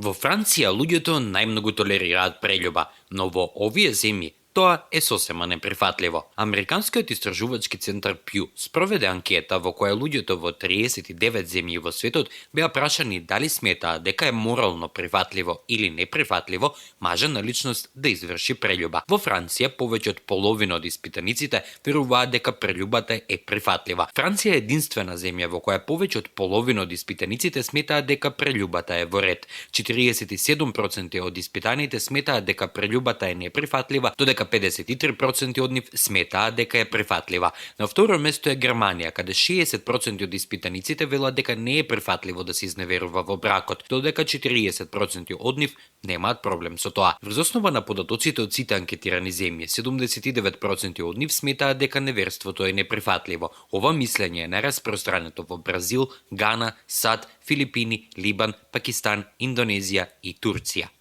Во Франција луѓето најмногу толерираат прељуба, но во овие земји тоа е сосема неприфатливо. Американскиот истражувачки центар Пју спроведе анкета во која луѓето во 39 земји во светот беа прашани дали сметаат дека е морално прифатливо или неприфатливо мажа на личност да изврши прељуба. Во Франција повеќе од половина од испитаниците веруваат дека прељубата е прифатлива. Франција е единствена земја во која повеќе од половина од испитаниците сметаат дека прељубата е во ред. 47% од испитаните сметаат дека прељубата е неприфатлива, додека 53% од нив сметаат дека е прифатлива. На второ место е Германија, каде 60% од испитаниците велат дека не е прифатливо да се изневерува во бракот, додека 40% од нив немаат проблем со тоа. Врз основа на податоците од сите анкетирани земји, 79% од нив сметаат дека неверството е неприфатливо. Ова мислење е најраспространето во Бразил, Гана, САД, Филипини, Либан, Пакистан, Индонезија и Турција.